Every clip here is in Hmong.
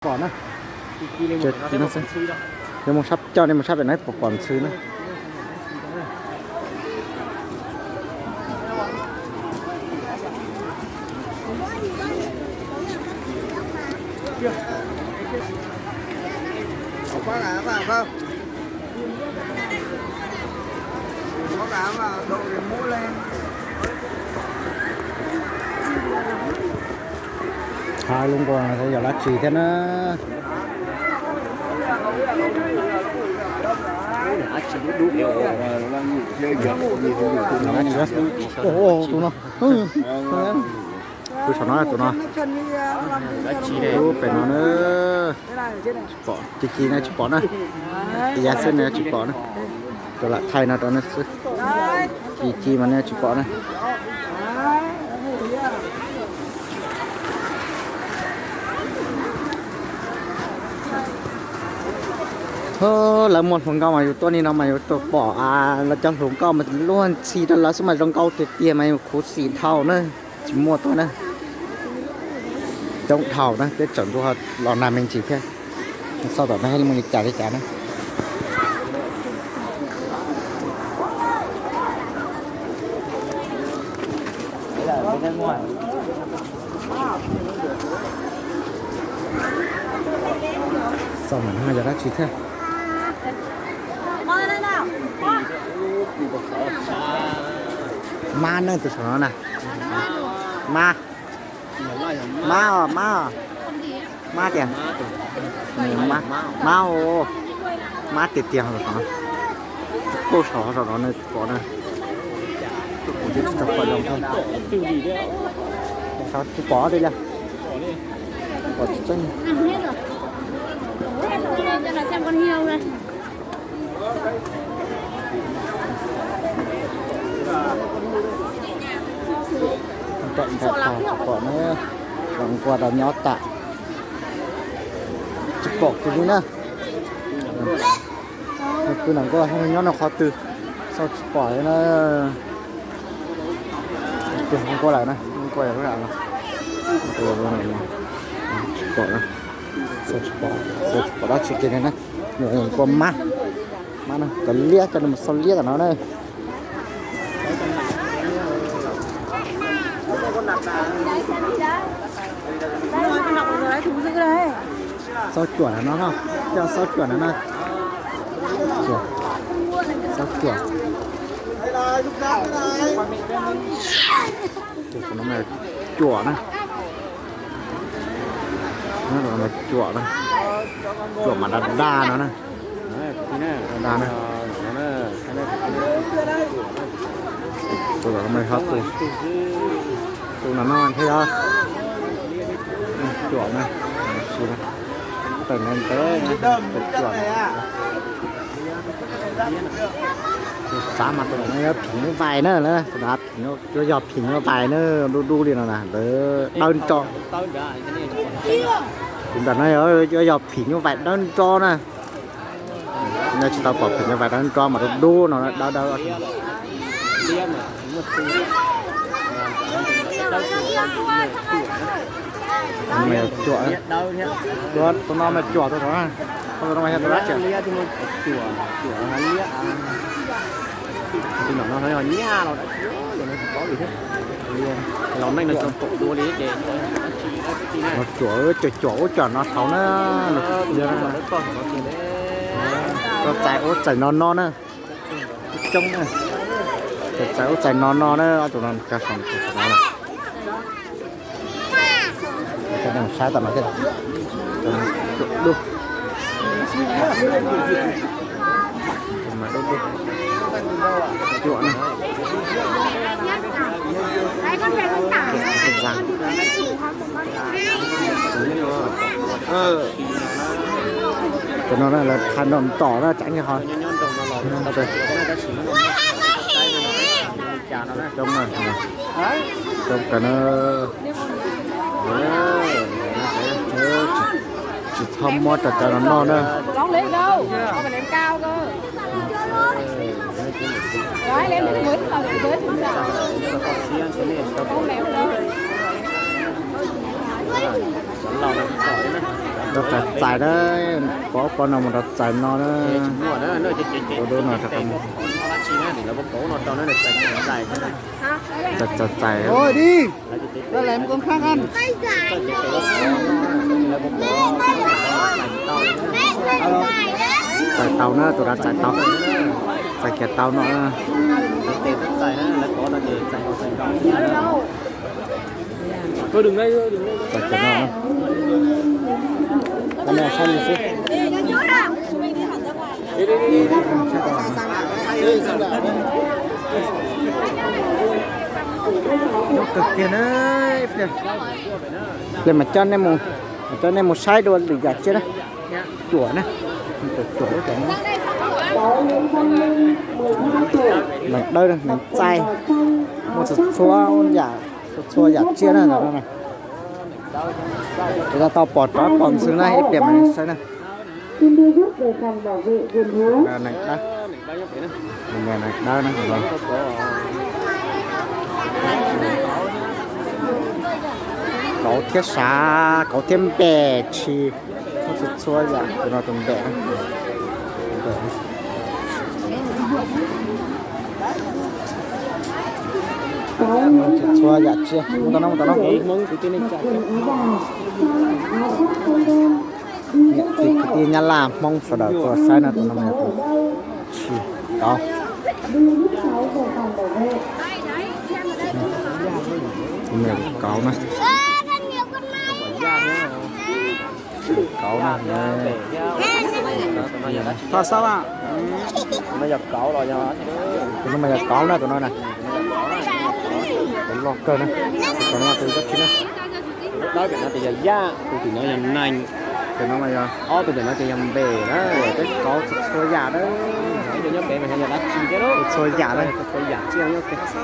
Pom na. Ces no xwb, yog mus sab coj nej mus sab pem no pom pom ntxhw na. Hais lus nkuas yog dab tsi thiab na? Tus no, tus saum no, tus no, lub pem no na. Tsis pom, ci ci na tsis pom na. Yav xwb na tsis pom na. Tus lam thaij no rau nej xwb. Ci ci mas nej tsis pom na. Lawv muaj hluas nkauj mas yus tuaj li no mas yus tuaj pom lawv cov hluas nkauj mas luag ntxhi rau lawv xwb mas zoo nkauj tiag tiag mas yus khuv xim dhau na. Tsis muaj tuaj na. Coob dhau na, peb tseem ntu los nag me ntsis thiab. Xauj tom no muaj li cas li cas na. Xauj mam no yog dab tsi thiab. Mab ne, tus saum no na. Mab, mab os, mab os. Mab tiag. Mab, mab os. Mab tiag tiag. Kuj saum saum no ne, pom na. Tsis pom li. Pom tseeb. Nram tag tsis pom na, los nkuaj tau nyob tas. Tsis pom kiag li na. Tus nam nkauj nyob nram qhov twg, xauj tsis pom li na. Tus nkuaj lawm na, nkuaj lawm lub no. Tsis pom na, xauj tsis pom, xauj tsis pom dab tsi kiag li na. Nkuaj mab, mab no, cov liab, cov no mas xauj liab tom no na. Xauj cuam ntawm no no, coj xauj cuam ntawm no. Xauj cuam. Cuam na. Cuam na. Cuam mas daj daj no na. Daj na. Tus no mas ho tus, tus no no thiab yog. Cuam na. Tawm ntawd ntawd, cuam. Tus xav mas tus no yuav phim nyuj vais na, tus no yuav yog phim nyuj vais na, dub dub li no na, ntawd dawb nro. Tus ntawm no yuav yog phim nyuj vais dawb nro na. Nej tsis tau pom phim nyuj vais dawb nro mas dub dub no dawb dawb. Cuam, tus no mas cuam tus no, tus no mas yog tus dab tsi? Tus no yog nyab los dab tsi, los neej no tsis pom dua li ces. Cuam, cuam, cuam ub cuam no saud na. Txais ub txais no no na. Coob na. Txais ub txais no no na, ob tug no ka saum tus saum no na. Saib tom no thiab. Cuam dub. Cuam na. Cov no lawv thaij nrog tom na, tseem yog ho. Coob na, coob kawg na. Tsis txhob muab cov cov no noj na. Rau txais txais na, pov pov no mus rau txais no na. Ua dub no rau qab mus. Txais txais txais. Txais tau na, tus dav txais tau. Txais kiag tau no. Txais kiag no. Nyob kawg kiag na. Pliag mas coj nej mus, coj nej mus saib dua lwm yam tsiaj na. Cuam na. Cuam lub cuam na. Nees dawb, nees txaij, muaj txhua txhua yam, txhua txhua yam tsiaj na. Ces tau pom rov pom ntxhw na, ib pliag mas saib na. Nees dawb, nees dawb na. Kauv thiab sav, kauv thiab npem, tshis, txhua txhua yam, tus no tus npem. Txhua yam tsiaj, mus tau no, mus tau no. Niam txiv kwv tij Nyab Laj Hmoob sawv daws tuaj saib no, tus no mas yog tus tshis kauv. Tus no yog kauv na. Kauv na. Thoj xab a. Tus no mas yog kauv na, tus no na. Kauv loj kawg na. Tus no tus dab tsi na. Tus tim no yog yaj, tus tim no yog nees. Tus no mas yog, ob tus tim no ces yog npem na. Peb kauv txhua txhua yam na. Nyob pem mas yog dab tsi thiab, txhua yam na, txhua yam tsiaj nyob pem. Txhua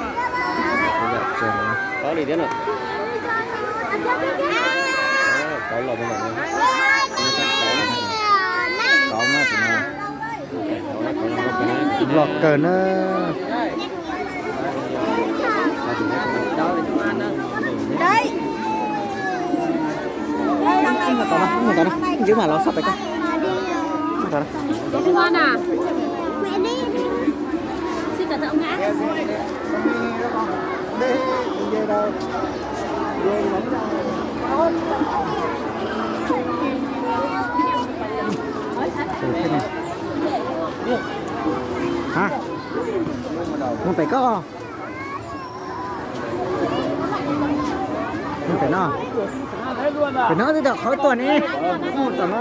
yam tsiaj na. Kauv li thiab na. Kauv los, kauv na. Loj kawg na. Ntawd na, ntawd na, ntawd na, ntawd na. Hab, mus pem koj. Pem no, pem no twb tau qhov tuaj ne. Mus tom no,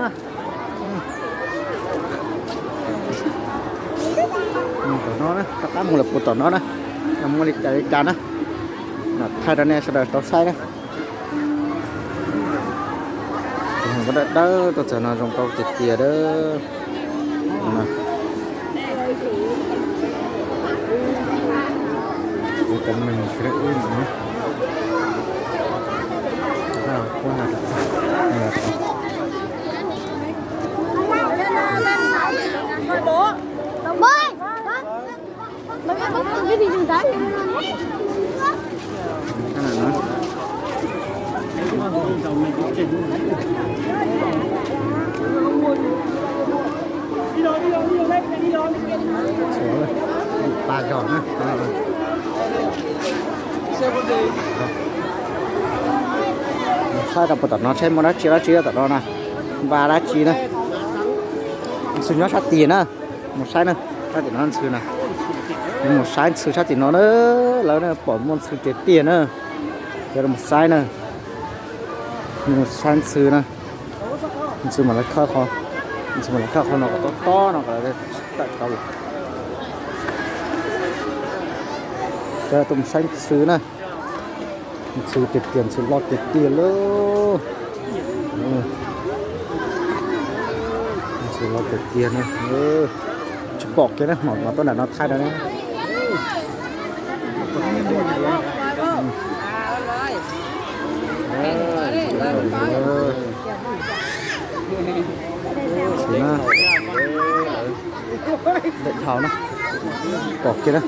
mus tom no na, rov qab mus lawm puag tom no na, muaj li cas li cas na. Thaij rau nej sawv daws tau saib na. Tus dawb dawb tuaj txog no zoo nkauj tiag tiag dawb. Pas zog na. Saib rau puag tom no saib muaj dab tsi dab tsi tom no na. Npaj dab tsi na. Ntxhw nyob sab tid na. Mus saib na, sab tim no ntxhw na. Mus saib ntxhw sab tim no na. Lawv na pom muaj ntxhw tiag tiag na. Cov mus saib na. Mus saib ntxhw na. Ntxhw mas lawv khawb qhov, ntxhw mas lawv khawb qhov no kom tob tob no kom lawv tawm tau lawm. Cov tuaj mus saib ntxhw na. Ntxhw tiag tiag, ntxhw loj tiag tiag lauj. Ntxhw loj tiag tiag na. Tsis pom kiag na, mam tuaj nram no thaij rau na. Ntxhw na. Ntawm dhau na. Pom kiag na.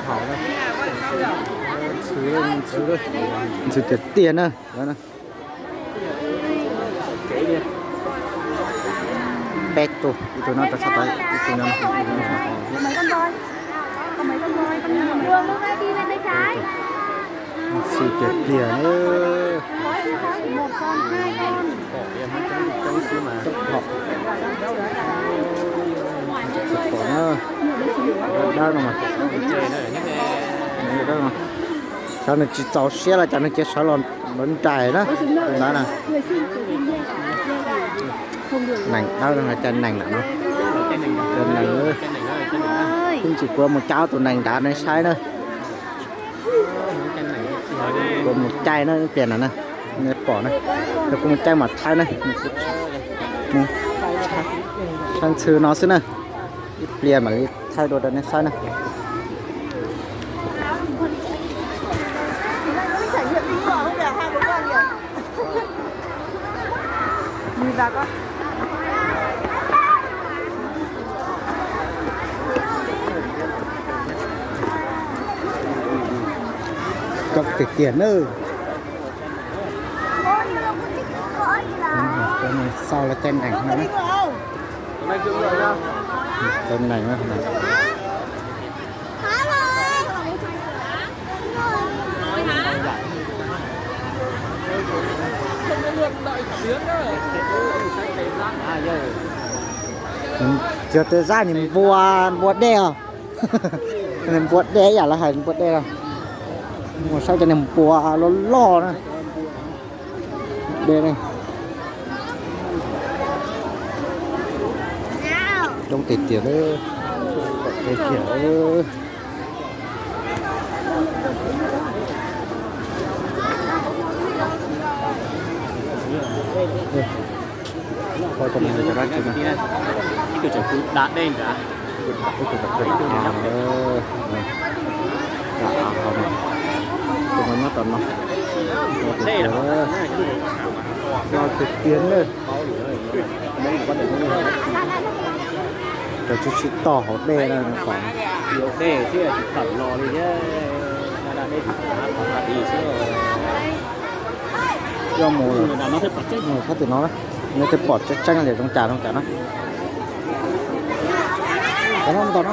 Dhau na. Ntxhw tiag tiag na. Peb tug, ib tug no rau sab tod, ib tug no. Ntxhw tiag tiag na. Pom na, dawb no mas. Xyov nws tsis txaus siab los cas nws cia sawv los nrau nraim na, tus ntawd na. Nees dawb no, cov nees ntawm no, cov nees. Ib ntsis kuv mus caij tus nees nrad nej saib na. Kuv mus caij na, ib pliag no na, nej pom na. Kuv mus caij mam thaij na. Saib ntxhw no xwb na, ib pliag mam li thaij dua rau nej saib na. Coob tiag tiag na. Xauj lawv caij nees no na. Caij nees na. Yog tes zaj nws npua, npua dej os. Nws npua dej ib yam lawv hais npua dej os. Mus saib cov niag npua loj loj na. Dej ne. Coob tiag tiag, coob tiag tiag. Ib tug tseem pw da dej nrad, ib tug tseem pw da av. Tus no nyob tom no. Dej los, no tiag tiag na. Cov tsis tsis tog hauv dej na, hauv dej thiab tsis tawm los li thiab, da dej tsis tawm li xwb. Yog mus sab tim no, nej thiaj pom tseeb tseeb li zoo cas zoo cas na. Tom no, tom no.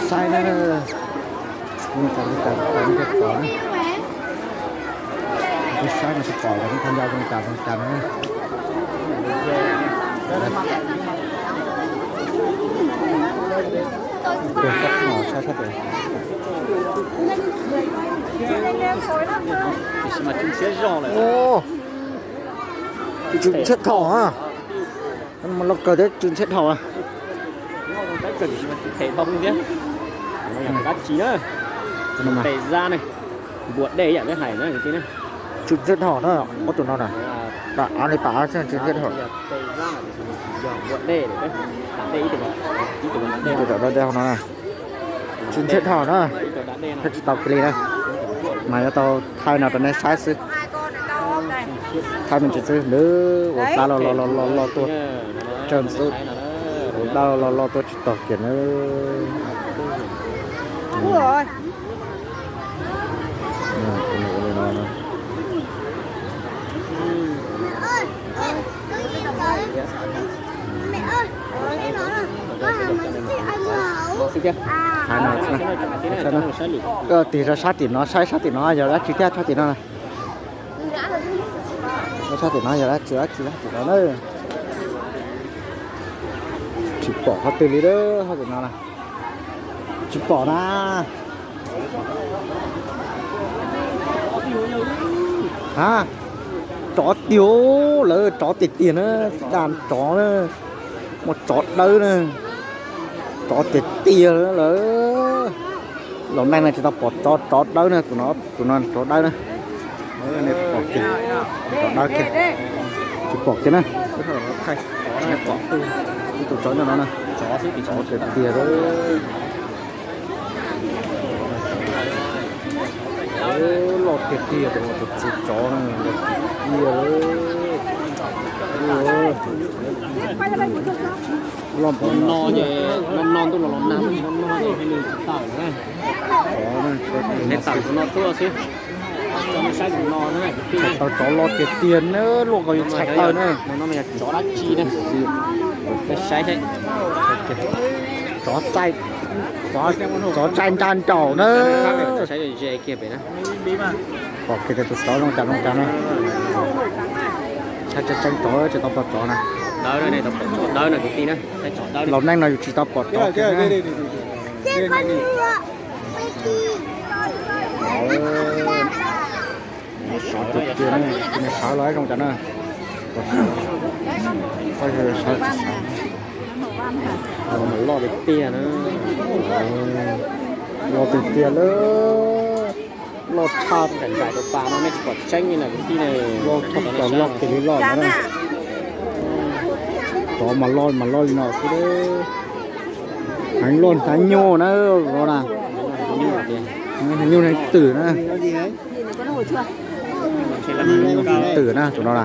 Saib na, zoo cas zoo cas nej thiaj pom na. Saib no tsis pom los nej thaij nco zoo cas zoo cas na. Saib sab tim. Tsw ntxhiab dhau na. Los kawg thiab tsw ntxhiab dhau. Dab tsi na? Tes zab ne, npua dej ib yam peb hais na kwv tij na. Tsw ntxhiab dhau na, ob tug no na. Pam av li pam av xwb tsw ntxhiab dhau. Tus dawm dej hauv no na. Tsw ntxhiab dhau na. Thaij tsis tau kiag li na. Mas yuav tau thaij no rau nej saib xwb. Thaij me ntsis xwb, lawv ua dab los los los los los tuaj. Tsawg xwb, ua dab los los los tuaj tsis tau kiag na. Tig rau sab tim no, saib sab tim no yog dab tsi thiab, sab tim no. Sab tim no yog dab tsi, dab tsi, sab tim no na. Tsis pom qhov twg li, sab tim no na. Tsis pom na. Ha, tsov tiag, lawv tsov tiag tiag na, daj tsov na, muaj tsov dawb na, tsov tiag tiag lawm. Laus neej no tsis tau pom tsov, tsov dawb na, tus no, tus no tsov dawb na. Pom kiag, tsov dawb kiag, tsis pom kiag na. Ib tug tsov nyob no na, tsov tiag tiag. Loj tiag tiag, tus txiv tsov na, loj tiag tiag. Loj no, no no ntuj los los nag, no no ces nws tawm na. Nws tawm tus no tuaj xwb. Txhais taws tsov loj tiag tiag na, luaj nkaus yus txhais taws na. Tsov dab tsi na? Saib, tsov txaij nra nraum na. Saib ze kiag pem na. Pom kiag tias tus tsov zoo cas zoo cas na. Saib tseeb tseeb tsov tsis tau pom tsov na. Dawb na, tsis tau pom tsov dawb na kwv tij na. Laus neej no yus tsis tau pom tsov kiag na. Sawv tiag tiag, sawv los zoo cas na. Sawv tsis sawv. Loj tiag tiag na. Loj tiag tiag lawm. Loj tshaj, nraim nraim rau pas no nej tsis pom tseeb li na kwv tij na. Loj tshaj plaws, loj kiag li loj no na. Tsov mas loj mas loj li no xwb. Heev luaj hnav nyuj na, no na. Hnav nyuj hnav twm na. Hnav nyuj hnav twm na, tus no na.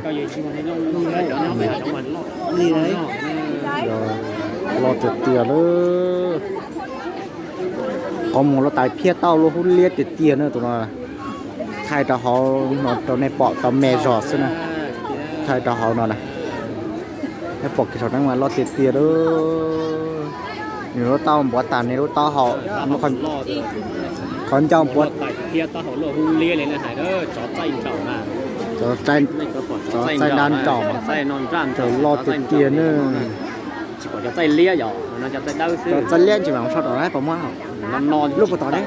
Loj tiag tiag lawm. Qhov muag luaj tais phiab tauj luaj hub liab tiag tiag na tus no. Thaij rau hauv no rau nej pom tau me zog xwb na. Thaij rau hauv no na. Nej pom kiag saum neeb mas loj tiag tiag lawm. Nws lub taub npuav tas nws lub taub hau, qhov ncauj npuav. Tsov txaij nra nraum, loj tiag tiag na. Cov txaij liab tsis mam soj rau na, pom muab lub puas tom ne.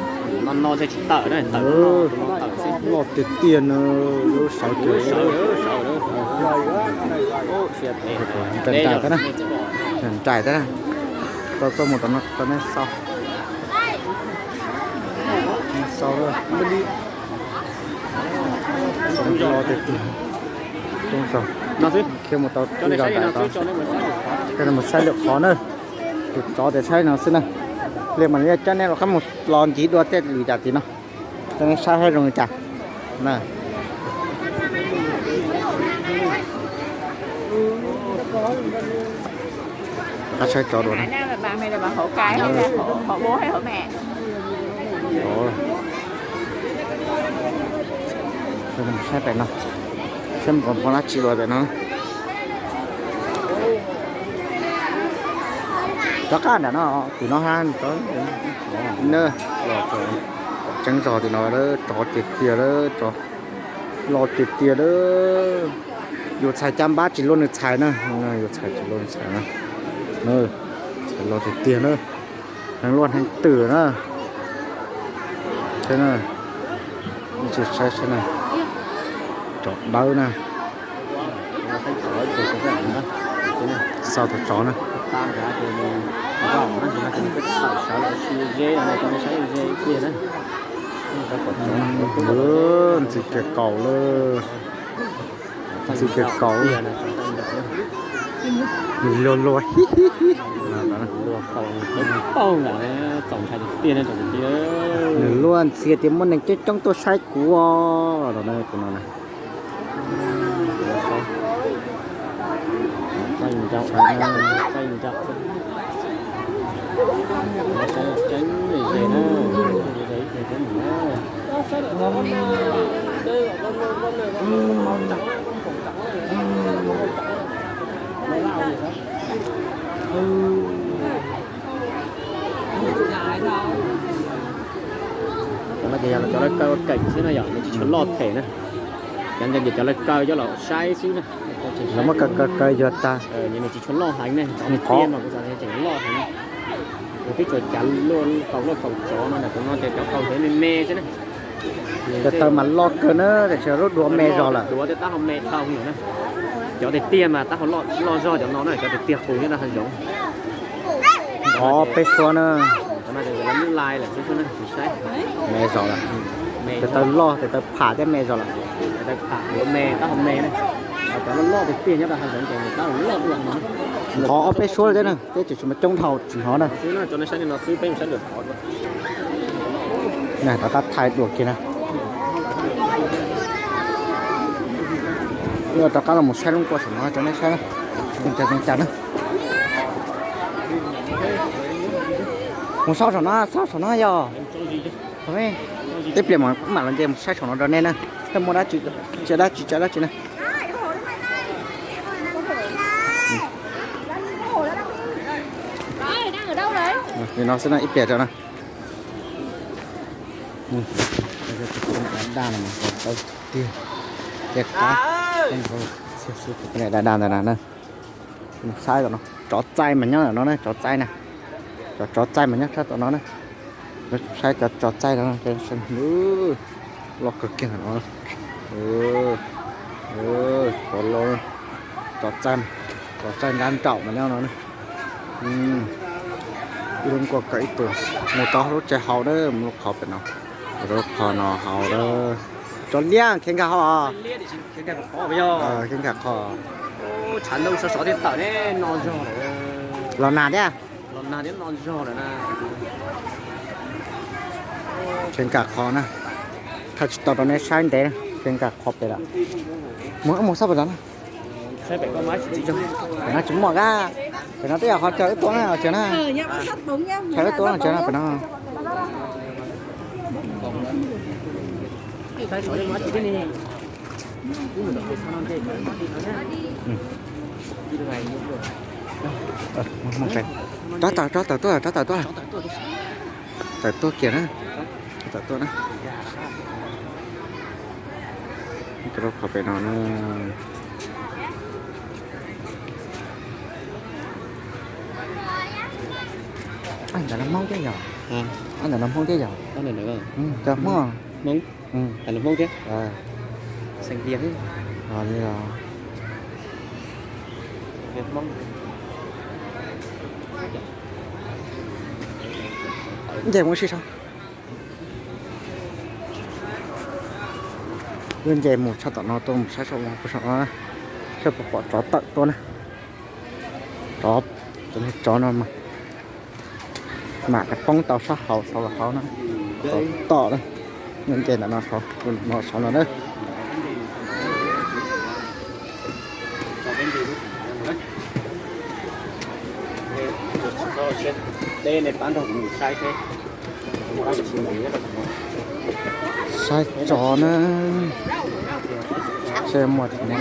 Loj tiag tiag na, lub sawv kiag. Nraim nraim thiab na, nraim thiab na. Tau tuaj mus tom no rau nej xauj. Xauj, loj tiag tiag. Khiav mus tau ib zos nraim tod, mus saib lwm qhov na. Tus tsov tias saib no xwb na. Pliag mam li coj nej rov qab mus los ncig dua tej lwm yam tim no, coj nej saib saib zoo li cas na. Rov qab saib tsov dua na. Saib pem no, saib kom muaj dab tsi dua pem no. Rov qab nram no, tim no ha, na, tseeb zog tim no, tsov tiag tiag lawm, tsov loj tiag tiag lawm. Yus txhais caj npab tsis luaj nws txhais na, yus txhais tsis luaj nws txhais na. Txhais loj tiag tiag na. Heev luaj heev twm na. Saib na, saib na, tsov dawb na. Xauj tus tsov na. Ntxim kiag kaus lawm. Ntxim kiag kaus. Nws luag luag hib hib hib. Nws luag ntxim tias muaj neeg coob coob tuaj saib kuv os. Tus no na. Cov no ces yog cov lawv kaw ua keem xwb na yom, nws tsis tshua loj them na. Cov ntawd ces cov lawv kaw coj los saib xwb na. Lawv muab kaw kaw kaw yuav tag. Nws tsis tshua loj heev ne, cov tiaj mas kuv xav tias tseem loj heev. Kuv twb tsuas cav luaj kaus luaj kaus tsov no, tus no ces cov kaus ntawd me me xwb na. Cov taw mas loj kawg na, tiam sis lub duav me zog lawm. Duav thiab taub hau me dhau lawm na. Cov tiag tiag mas taub hau loj zog cov no na, cov tiag tiag qus nyob rau hav zoov. Ob peb suab na. Cov no ces lawv muab lai lawm xwb na, tsis saib. Me zog lawm. Tes taw loj, tes taw pham thiab me zog lawm. Tes taw pham duav me, taub hau me na. Cov loj loj tiag tiag nyob rau hav zoov ces nws taub hau loj dua no. Hnov ob peb suab thiab na, peb tseem tsis muaj coob dhau tsis hnov na. Rov qab thaij dua kiag na. Rov qab los mus saib lub kua saum no rau nej saib na. Mus saib saum no, saib saum no yog. Ib pliag mam los nce mus saib saum no rau nej na. Tej muaj dab tsi, tsis dab tsi, tsis dab tsi na. Li no xwb na, ib pliag rau na. Daj no, tiag, tiag qab, daj daj ntawd na. Saib tom no, tsov txaij mas nyob tom no na, tsov txaij na. Cov tsov txaij mas nyob sab tom no na. Saib cov tsov txaij no, loj kawg kiag no. Tsov loj, tsov txaij, tsov txaij nrab nraum mas nyob no na. Ib lub nkuaj kawg ib tug, mus tau lub tsev haus na, mus lub qhov pem no, lub qhov no haus na. Tsov liab, khiav nkag haus. Khiav nkag qhov. Los nag thiab. Khiav nkag qhov na. Thaij tsis tau rau nej saib ntev, khiav nkag qhov pem lawm. Mus, mus sab pem no na. Pem no tsis muaj kab. Pem no twb yog qhov chaw wb tuaj na, chaw na. Chaw wb tuaj na, chaw na pem no. Rov tawm, rov tawm tuaj, rov tawm tuaj. Tawm tuaj kiag na. Tawm tuaj na. Qhov pem no na. Ntawm no Hmoob thiab yog? Ntawm no Hmoob thiab yog? Cov Hmoob. Hmoob thiab. Nce mus sib sau. Wb nce mus tshaj tom no tuaj mus saib saum no, saib puas pom tsov tawm tuaj na. Tsov, cov niag tsov no mas mam poob tau sab hauv saud los hauv na. Tsov tom na. Wb nce ntawm no saud, no saud no na. Saib tsov na. Saib muaj tsov na.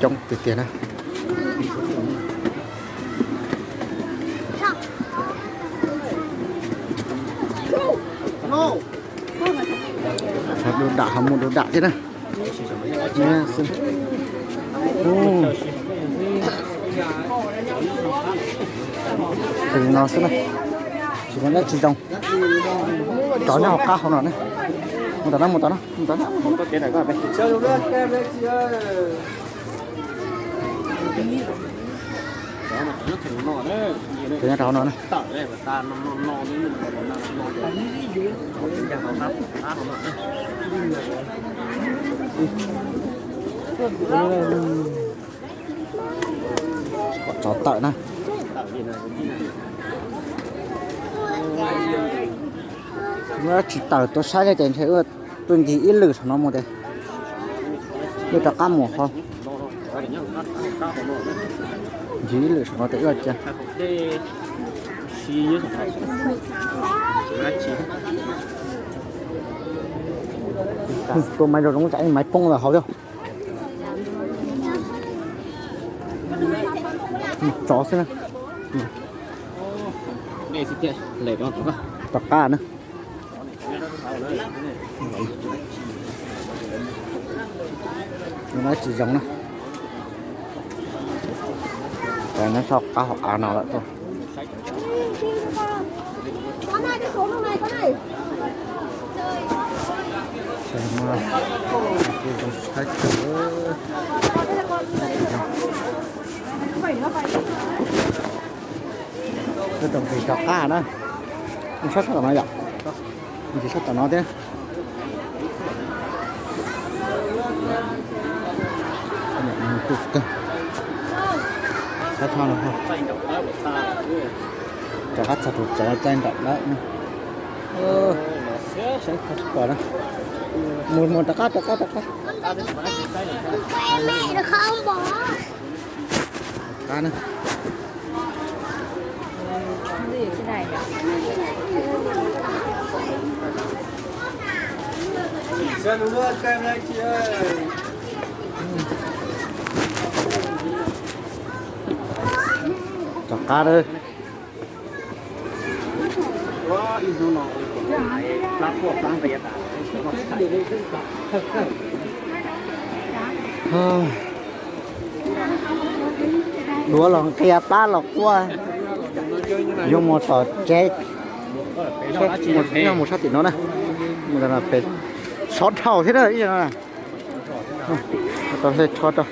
Coob tiag tiag na. Ho du dam, ho mus du dam thiab na. Tus no xwb na, tsis muaj dab tsi zoo. Tsov nyob hauv qab hauv no ne. Mus tom no, mus tom no, mus tom no. Tus nyob rau hauv no na. Tsov tawm na. Tsis tawm tuaj saib li ces ntshe tuaj ncig ib lwm saum no mus ces wb rov qab mus ho. Ncig ib lwm saum no ces wb cia. Tua maiv zoo zoo tsam maiv poob lawm hauv thiab. Tsov xwb na. Tom qab na. Nyob tsis zoo na. Nyob sau qab hauv av no lawm tuaj. Wb tau ncig tom qab na. Sab tom no yom. Ncig sab tom no thiab. Tus kawg. Sab tom no. Rov qab txog tus tsev caij nram dawm na. Saib qhov tsis pom na. Mus mus rov qab rov qab rov qab. Qab na. Rov qab na. Duav los nqia plab los quaj. Yuav mus tom tsev, mus sab tim no na. Pem sov dhau thiab na ib no. Tau hle tsho rau.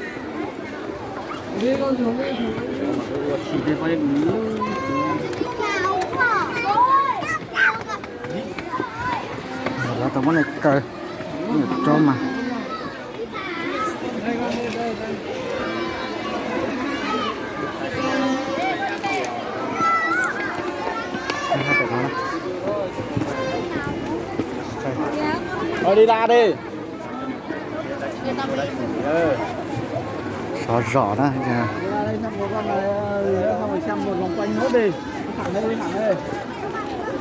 Lawv tau muab hle kaw, tso mas. Thôi đi ra đi. Sov zos na.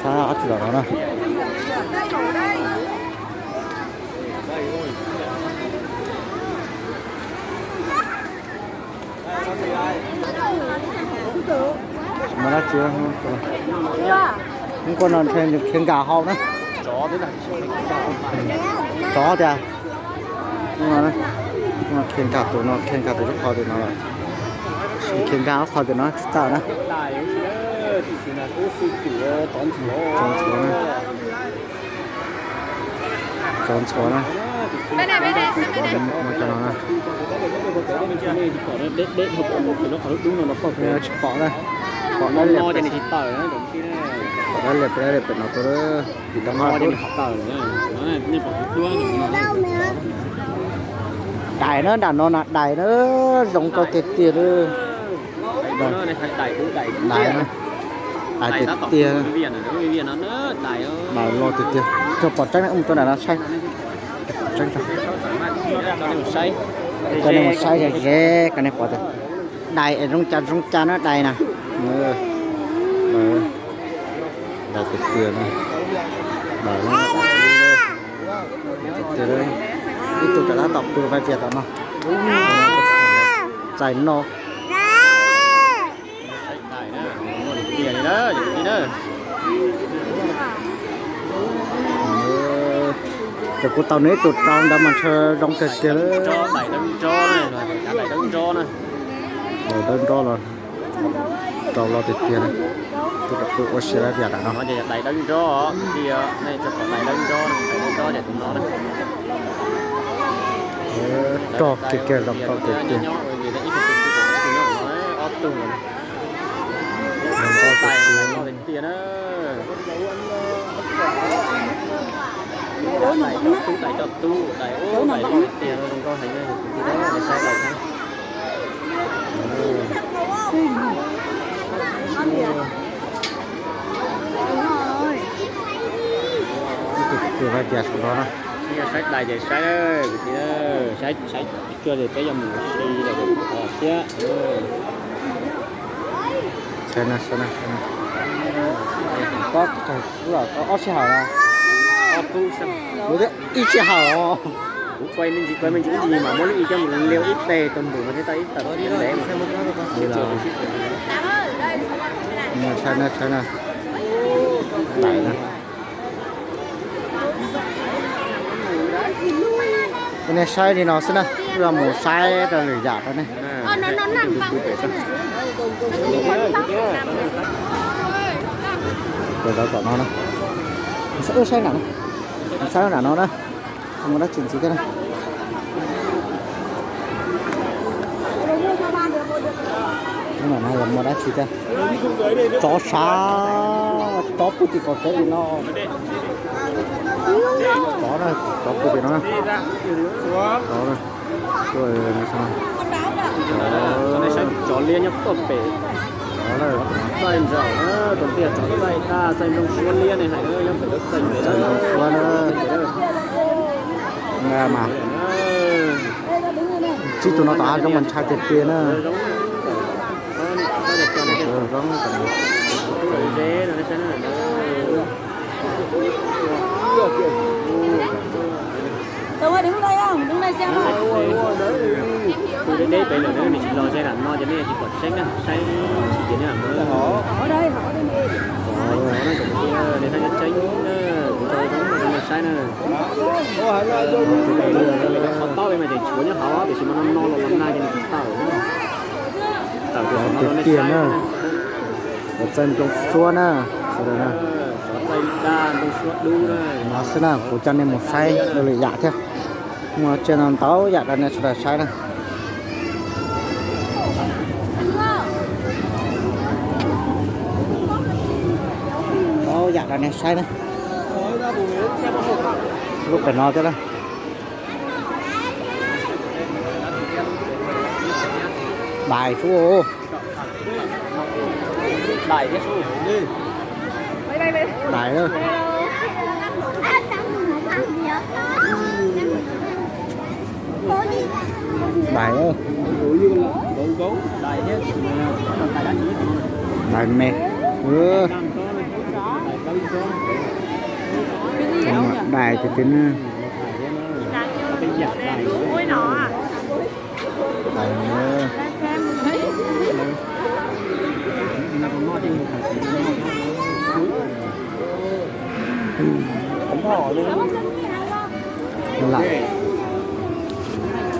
Sab ob tsi zos no na. Muaj dab tsi, hnub ko no ntshe nws khiav nkag hauv na. Tsov tias, khiav nkag tus no, khiav nkag tus lub qhov tus no lawm. Khiav nkag lub qhov tus no tsis txawj na. Tsov ntxhuav na. Tsov ntxhuav na. Ua cov no na. Tsis pom na. Pom dab liam, pom dab liam pem no tuaj. Tim tau qab tuaj. Dais na, nram no na dais na, zoo nkauj tiag tiag li. Dais na, dais tiag tiag. Dais loj tiag tiag. Rau pom tseeb mus rau nram no saib. Koj nej mus saib ze ze, koj nej pom tias dais es zoo cas zoo cas na dais na. Dais tiag tiag na. Dais, ib tug rov qab tom pw vaj vias tom no. Txais no. Ces kuv tau nws ib tug rau ntawd mas ntshe zoo kawg kiag li. Dawb nrob los rau loj tiag tiag na. Tus rau pw ua si vaj vias nram no. Rog kiag kiag zoo nkauj tiag tiag. Tus vaj vias saum no na. Saib dais ces saib, saib tsuag ces peb yuav mus si lawm thiab. Saib na, saib na, saib na. Ob sij hawm no, ib sij hawm os. Kuv kuaj me ntsis, kuaj me ntsis ib ntsis mas muab lub ib coj mus liab ib teg tau npum no thiab tau ib tawm ntev. Saib na, saib na. Dais na. Nej saib li no xwb na, wb mus saib rau lwm yam rau nej. Ces lawv tom no na, wb saib nram no, saib nram no na, muaj dab tsi ntxiv thiab na. Nram no los muaj dab tsi thiab? Tsov sav, tsov pw tim kaum tsev li no. Tsov na, tsov pw tim no na. Tsov na. Tsov liab nyob tuaj pem. Txaij ntsaum, tus tiag txaij daj, txaij nplooj suab liab ne hais, yog pem txaij ntsaum suab na. Mas tsib tus no tom hav zoov mas ntshai tiag tiag na. Tus deb deb pem lawm na, nws tsis los ze lam no ces nej tsis pom seeb na, saib tsis ces nej lam mus. Nej saib tseeb na, kuv tso zoo no saib na. Qhov taub peb mas tseem tshuav nyob hauv, tiam sis mas no no los los nag ces nws tsis tawm. Tawm tiag na. Cov txaij nplooj suab na, sawv daws na. Cov txaij daj nplooj suab dub na. No xwb na, kuv coj nej mus saib ua lwm yam thiab. Muaj tsiaj no ntau yam rau nej sawv daws saib na. Ntau yam rau nej saib na. Lub pem no thiab na. Dais xwb. Dais na. Dais. Dais me. Dais tiag tiag na.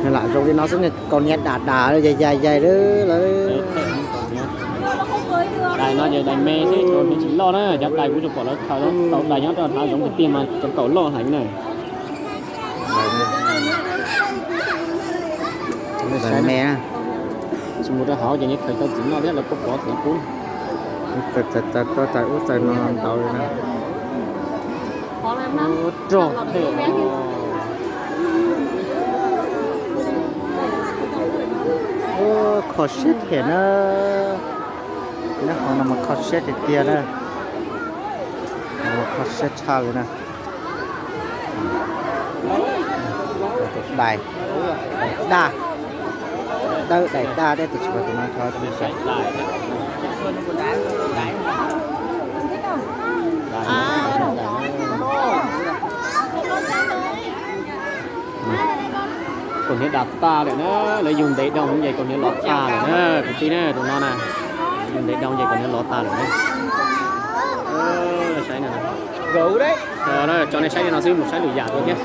Lam zoo li no xwb, kaus hniav dam dam yais yais lawm. Dais no ces dais me xwb, cov hniav tsis loj na, cov dais kuv tsuas pom lawv khaws tau dais nyob rau hav zoov tiag tiag mas cov kaus loj heev na. Dais me, tsis mus rau hauv ces nws khaws tau txiv noj thiab, lawv kuj pov txiv pub. Txawm txawm txawm tuaj txawm ub txawm no ntau li na. Rog thiab. Kho siab thiab na. Nyob hauv no mas kho siab tiag tiag na. Kho siab tshaj li na. Dais, dais daj, dawb dais daj thiab, tiam sis tus no tsis tau. Kaus hniav dam tag lawm na, lawv yug ntev dhau ces kaus hniav lov tag lawm na, kwv tij na, tus no na. Yug ntev dhau ces kaus hniav lov tag lawm na. Saib no, tso nej saib li no xwb, mus saib lwm yam dua thiab.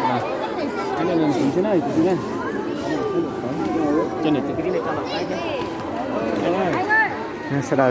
Sawv daws